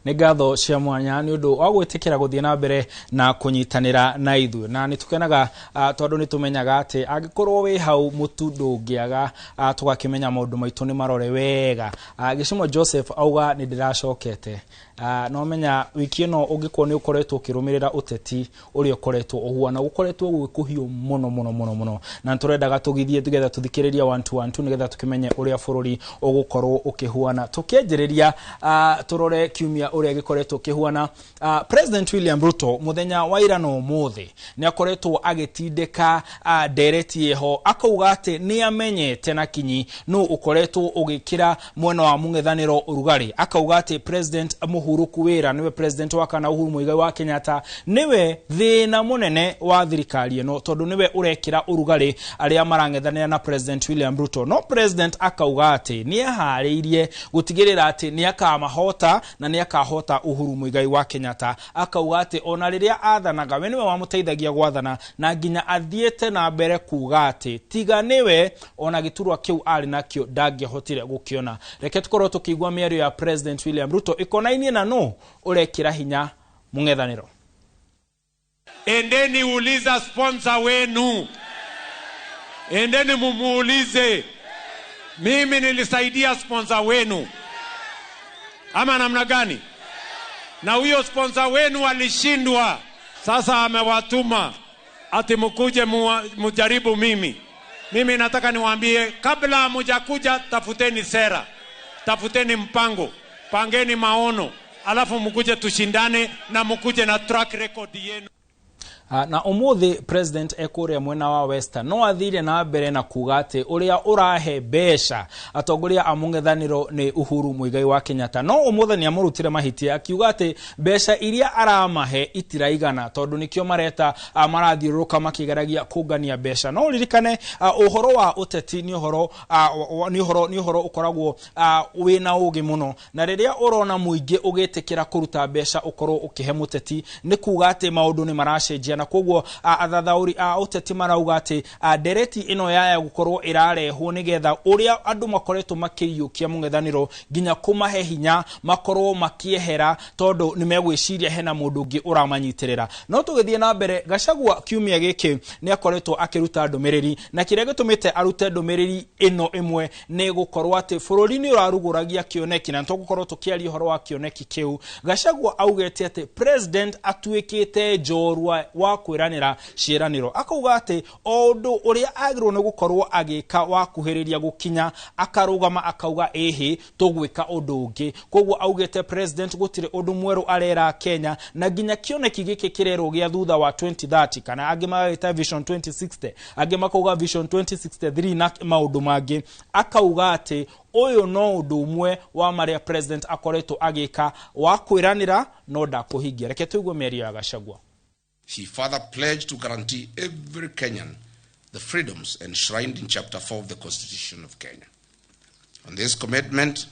Nĩ ngatho cia mwanya nĩ ũndũ wa gwĩtĩkĩra gũthiĩ na mbere na kũnyitanĩra na ithuĩ, na nĩ tũkenaga tondũ nĩ tũmenyaga atĩ angĩkorwo wĩ hau mũtu ndũngĩaga, tũgakĩmenya maũndũ maitũ nĩ marore wega. Gĩcumo Joseph auga nĩ ndĩracokete. No menya wiki ĩno ũngĩkorwo nĩ ũkoretwo ũkĩrũmĩrĩra ũteti ũrĩa ũkoretwo ũhuana, gũkoretwo gwĩ kũhiũ mũno mũno mũno mũno, na nĩ tũrendaga tũgĩthiĩ tũgetha tũthikĩrĩrie 1212 nĩgetha tũkĩmenye ũrĩa bũrũri ũgũkorwo ũkĩhuana. Tũkĩanjĩrĩria, tũrore kiumia ũrĩa gĩkoretwo kĩhuana. President William Ruto mũthenya wa ira na ũmũthĩ nĩ akoretwo agĩtindĩka ndereti ĩho, akauga atĩ nĩ amenyete na kinyi nũ ũkoretwo ũgĩkĩra mwena wa mũng'ethanĩro ũrugarĩ. Akauga atĩ President mũhurũku wĩra nĩwe President wa kana Uhuru Muigai wa Kenyatta nĩwe thĩna mũnene wa thirikari ĩno, tondũ nĩwe ũrekĩra ũrugarĩ arĩa marang'ethanĩra na President William Ruto. No President akauga atĩ nĩ eharĩirie gũtigĩrĩra atĩ nĩ akamahota na nĩ akahota Uhuru Muigai wa Kenyatta. Akauga atĩ ona rĩrĩa athanaga we nĩwe wamũteithagia gwathana, na nginya athiĩte na mbere kuga atĩ tiga nĩwe ona gĩturwa kĩu arĩ nakĩo ndangĩahotire gũkĩona. Reke tũkorwo tũkĩigua mĩario ya President William Ruto ĩkonainie na nũ ũrekĩra hinya mũng'ethanĩro. Endeni uliza sponsor wenu, endeni mumuulize, mimi nilisaidia sponsor wenu ama namna gani? Na huyo sponsor wenu alishindwa, sasa amewatuma ati mkuje mujaribu mimi. Mimi nataka niwaambie, kabla hamujakuja, tafuteni sera, tafuteni mpango, pangeni maono, alafu mkuje tushindane na mkuje na track record yenu. Na ũmũthĩ President ekũrĩa mwena wa Western no athire na mbere na kuga atĩ ũrĩa ũrahe mbeca atongoria a mũng'ethanĩro nĩ Uhuru Muigai wa Kenyatta. No ũmũthĩ nĩ amũrutire mahĩtia, akiuga atĩ mbeca iria aramahe itiraigana, tondũ nĩkĩo mareta marathiũrũrũka makĩgeragia kũngania mbeca. No ũririkane, ũhoro wa ũteti nĩ ũhoro, nĩ ũhoro, nĩ ũhoro ũkoragwo wĩna ũgĩ mũno, na rĩrĩa ũrona mũingĩ ũgĩtĩkĩra kũruta mbeca ũkorwo ũkĩhe mũteti, nĩ kuga atĩ maũndũ nĩ maracenjia. Na koguo athathaũri a ũteti marauga atĩ ndereti ĩno yaya gũkorwo ĩrarehwo nĩgetha ũrĩa andũ makoretwo makĩiyũkia mũng'ethanĩro nginya kũmahe hinya makorwo makĩehera, tondũ nĩ megwĩciria hena mũndũ ũngĩ ũramanyitĩrĩra. No tũgĩthiĩ na mbere, Gachagua kiumia gĩkĩ nĩ akoretwo akĩruta ndũmĩrĩri, na kĩrĩa gĩtũmĩte arute ndũmĩrĩri ĩno ĩmwe nĩ gũkorwo atĩ bũrũri nĩ ũrarugũragia kĩoneki, na nĩtũgũkorwo tũkĩaria ũhoro wa kĩoneki kĩu. Gachagua augĩte atĩ President atuĩkĩte njorua wa kwĩranĩra ciĩranĩro, akauga atĩ o ũndũ ũrĩa agĩrĩirwo nĩ gũkorwo agĩka wa kuhĩrĩria gũkinya, akarũgama akauga ĩhĩ tũgwĩka ũndũ ũngĩ. Koguo augĩte President gũtirĩ ũndũ mwerũ arera Kenya, na nginya kĩoneki gĩkĩ kĩrerwo gĩa thutha wa 2030, kana angĩ magagĩta Vision 2060, angĩ makauga Vision 2063 na maũndũ mangĩ. Akauga atĩ ũyũ no ũndũ ũmwe wa marĩa President akoretwo agĩka wa kwĩranĩra no ndakũhingia. Reke tũigue mĩario ya Gachagua. He further pledged to guarantee every Kenyan the freedoms enshrined in Chapter 4 of the Constitution of Kenya. On this commitment,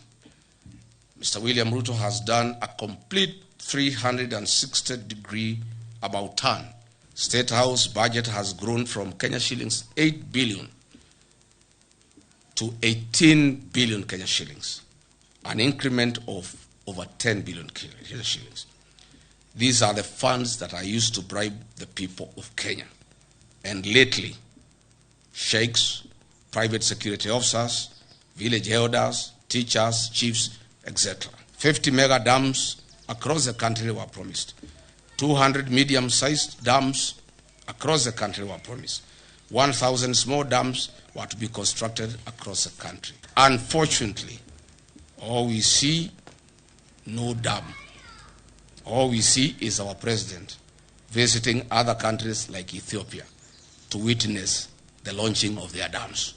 Mr. William Ruto has done a complete 360-degree about turn. State House budget has grown from Kenya shillings 8 billion to 18 billion Kenya shillings, an increment of over 10 billion Kenya shillings. These are the funds that are used to bribe the people of Kenya. And lately, sheikhs, private security officers, village elders, teachers, chiefs, etc. 50 mega dams across the country were promised. 200 medium-sized dams across the country were promised. 1,000 small dams were to be constructed across the country. Unfortunately, all we see, no dam. All we see is our president visiting other countries like Ethiopia to witness the launching of their dams.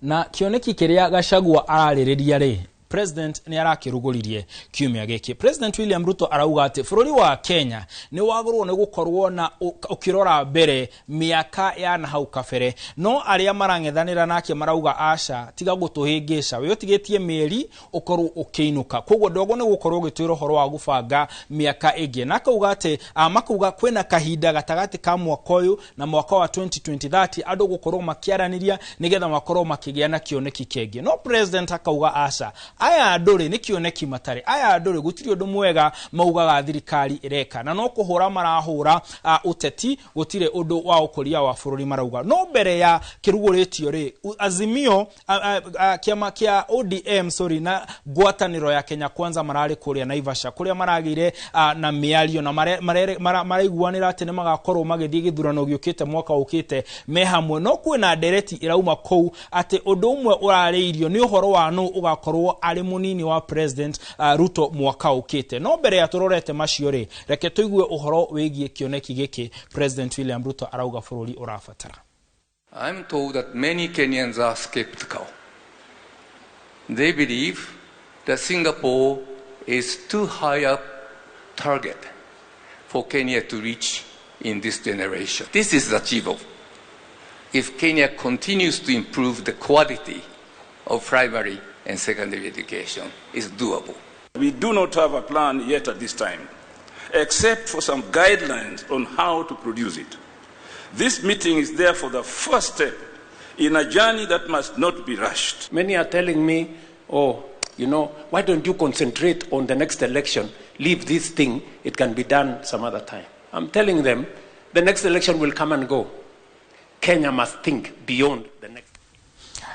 Na kĩoneki kĩrĩa Gachagua ararĩrĩria rĩ, President nĩ arakĩrugũririe kiumia gĩkĩ. President William Ruto arauga atĩ bũrũri wa Kenya nĩ wagĩrĩirwo nĩ gũkorwo na ũkĩrora mbere mĩaka ya na hau kabere, no arĩa marang'ethanĩra nake marauga aca, tiga gũtũhĩngĩca, we ũtigĩtie mĩeri ũkorwo ũkĩinũka, koguo ndogo nĩ gũkorwo ũgĩtwĩra ũhoro wa gũbanga mĩaka ĩngĩ. Na akauga atĩ, makauga kwĩna kahinda gatagatĩ ka mwaka ũyũ na mwaka wa 2030 andũ gũkorwo makĩaranĩria nĩgetha makorwo makĩgĩa na kĩoneki kĩngĩ. No President akauga aca, Aya andũ rĩ, nĩ kĩoneki matarĩ. Aya andũ rĩ, gũtirĩ ũndũ mwega maugaga thirikari ĩreka, na no kũhũra marahũra ũteti, gũtirĩ ũndũ wa ũkũria wa bũrũri marauga. No mbere ya kĩrugũrĩtio rĩ, Azimio, kĩama kĩa ODM, sorry, na ngwatanĩro ya Kenya Kwanza mararĩ kũrĩa Naivasha, kũrĩa maragĩire na mĩario na maraiguanĩra atĩ nĩ magakorwo magĩthiĩ gĩthurano gĩũkĩte mwaka ũkĩte me hamwe. No kwĩna ndereti ĩrauma kũu atĩ ũndũ ũmwe ũrarĩirio nĩ ũhoro wa nũ ũgakorwo arĩ mũnini wa President Ruto mwaka ũkĩte. No mbere ya tũrorete macio rĩ, reke tũigue ũhoro wĩgiĩ kĩoneki gĩkĩ President William Ruto arauga bũrũri ũrabatara. I'm told that many Kenyans are skeptical. They believe that Singapore is too high a target for Kenya to reach in this generation. This is achievable if Kenya continues to improve the quality of primary and secondary education. It's doable. We do not have a plan yet at this time, except for some guidelines on how to produce it. This meeting is therefore the first step in a journey that must not be rushed. Many are telling me, oh, you know, why don't you concentrate on the next election? Leave this thing, it can be done some other time. I'm telling them, the next election will come and go. Kenya must think beyond the next.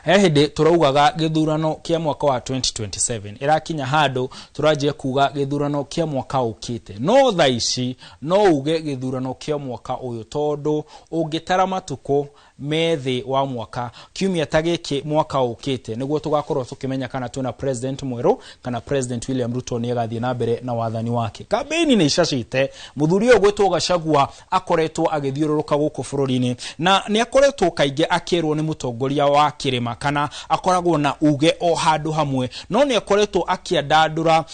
He hĩndĩ tũraugaga gĩthurano kĩa mwaka wa 2027 ĩrakinya handũ tũranjia kuga gĩthurano kĩa mwaka ũkĩte, no thaa ici no uge gĩthurano kĩa mwaka ũyũ, tondũ ũngĩtara matukũ me thĩ wa mwaka, kiumia ta gĩkĩ mwaka ũkĩte nĩguo tũgakorwo tũkĩmenya kana twĩna president mwerũ kana President William Ruto nĩ agathiĩ na mbere na wathani wake. Kambĩini nĩ icacĩte. Mũthuri ũyũ gwĩtwo Gachagua akoretwo agĩthiũrũrũka gũkũ bũrũri-inĩ, na nĩ akoretwo kaingĩ akĩrwo nĩ mũtongoria wa kĩrĩma kana akoragwo na uge o handũ hamwe, no nĩ akoretwo akĩandandũra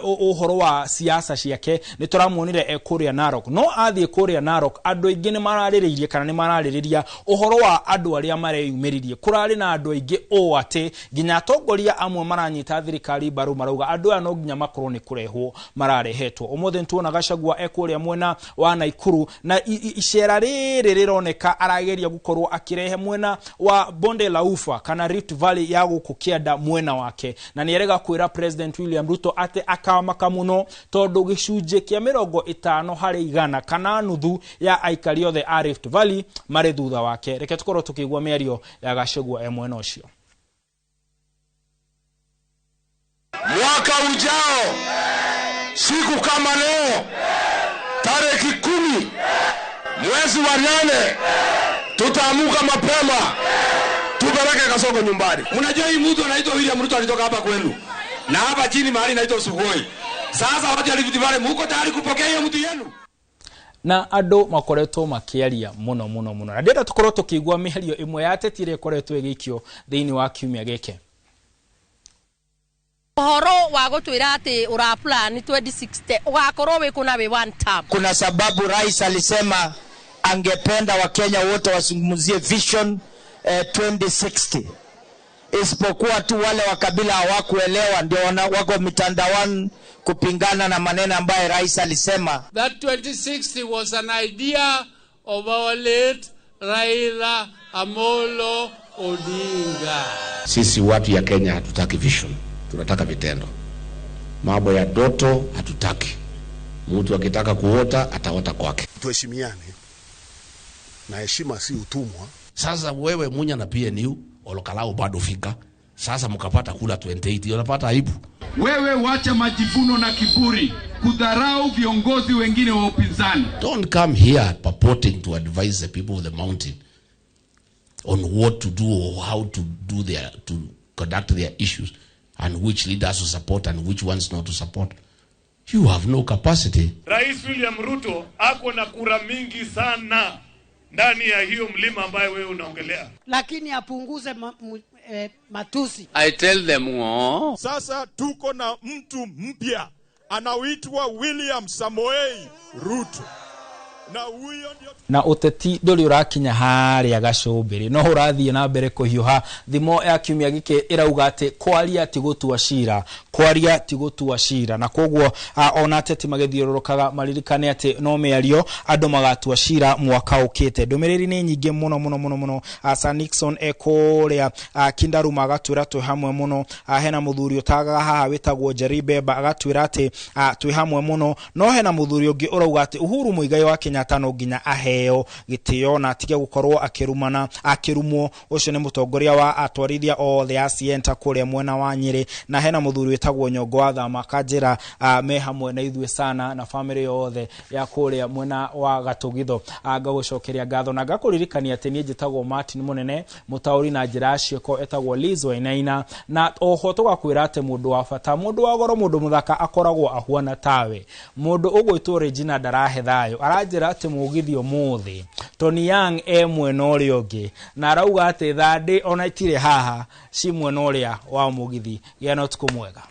ũhoro wa siasa ciake. Nĩ tũramuonire e kũrĩa Narok, no athiĩ kũrĩa Narok andũ aingĩ nĩ mararĩrĩirie kana nĩ mararĩrĩria ũhoro wa andũ arĩa mareyumĩririe. Kũrarĩ na andũ aingĩ ũũ atĩ nginya atongoria amwe maranyita thirikari mbaru marauga andũ aya no nginya makorwo nĩ kũrehwo mararehetwo. Ũmũthĩ nĩtuona Gachagua e kũrĩa mwena wa Naikuru, na icera rĩrĩ rĩroneka arageria gũkorwo akĩrehe mwena wa Bonde la Ufa kana Rift Valley ya gũkũ kĩanda mwena wake, na nĩ arega kwĩra President William Ruto atĩ akamaka mũno tondũ gĩcunjĩ kĩa 50% kana nuthu ya aikari othe a Rift Valley marĩ thutha wake. Reke tukorwo tukigua mĩario ya Gachagua e mwena ũcio. Mwaka ujao siku kama leo tarehe 10 mwezi wa 8 tutaamuka mapema tupeleke Kasongo nyumbani. Mnajua hii mtu anaitwa William Ruto alitoka hapa kwenu na hapa chini mahali inaitwa Sugoi. Sasa watu wa Rift Valley mko tayari kupokea hiyo mtu yenu? Na andũ makoretwo makĩaria mũno mũno mũno, na ndĩrenda tũkorwo tũkĩigua mĩario ĩmwe ya ateti ĩrĩa ĩkoretwo ĩgĩikio thĩinĩ wa kiumia gĩkĩ. Ũhoro wa gũtwĩra atĩ ũra plan 2060 ũgakorwo wĩ kũna wĩ one term. Kuna sababu rais alisema angependa Wakenya wote wazungumzie vision 2060, isipokuwa tu wale wa kabila hawakuelewa, ndio wako mitandaoni kupingana na maneno ambayo rais alisema. That 2060 was an idea of our late Raila Amolo Odinga. Sisi watu ya Kenya hatutaki vision, tunataka vitendo. Mambo ya doto hatutaki. Mtu akitaka kuota ataota kwake. Tuheshimiane, na heshima si utumwa. Sasa wewe Munya na PNU olokalao bado fika. Sasa mkapata kula 28, unapata aibu. Wewe wacha majivuno na kiburi, kudharau viongozi wengine wa upinzani. Don't come here purporting to advise the people of the mountain on what to do or how to do their, to conduct their issues and which leaders to support and which ones not to support. You have no capacity. Rais William Ruto ako na kura mingi sana ndani ya hiyo mlima ambayo wewe unaongelea. Lakini apunguze matusi. I tell them oh. Sasa tuko na mtu mpya anaitwa William Samoei Ruto. Na ũteti ndũrĩ ũrakinya harĩa gacũmbĩrĩ, no ũrathiĩ na mbere kũhiũha. Thimo ya kiumia gĩkĩ ĩrauga atĩ kwaria ti gũtua cira, kwaria ti gũtua cira. Na koguo ona ateti magĩthiũrũrũkaga maririkane atĩ no mĩario, andũ magatua cira mwaka ũkĩte. Ndũmĩrĩri nĩ nyingĩ mũno mũno mũno mũno. Sir Nixon ekũrĩa Kindaruma agatwĩra twĩ hamwe mũno. Hena mũthuri ũtagaga haha wĩtagwo Jerry Bemba, agatwĩra atĩ twĩ hamwe mũno. No hena mũthuri ũngĩ ũrauga atĩ Uhuru Muigai wa Kenyatta no nginya aheo gĩtĩo na atige gũkorwo akĩrumana, akĩrumwo. Ũcio nĩ mũtongoria wa atwarithia othe a Sienta kũrĩa mwena wa Nyĩrĩ. Na hena mũthuri wĩtagwo Nyongo wa Thama akanjĩra me hamwe na ithuĩ sana na famĩlĩ yothe ya kũrĩa mwena wa Gatũgitho. Ngagũcokeria ngatho na ngakũririkania atĩ niĩ njĩtagwo Martin Mũnene, mũtaũri na njĩra ya ciĩko etagwo Liz Wainaina. Na oho tũgakwĩra atĩ mũndũ wa bata, mũndũ wa goro, mũndũ mũthaka akoragwo ahuana tawe. Mũndũ ũgwĩtwo Regina ndarahe thayũ, aranjĩra atĩ mũgithi ũmũthĩ Tony Young e mwena ũrĩa ũngĩ, na arauga atĩ thandĩ ona itirĩ haha, ci mwena ũrĩa wa mũgithi. Gĩa na ũtukũ mwega.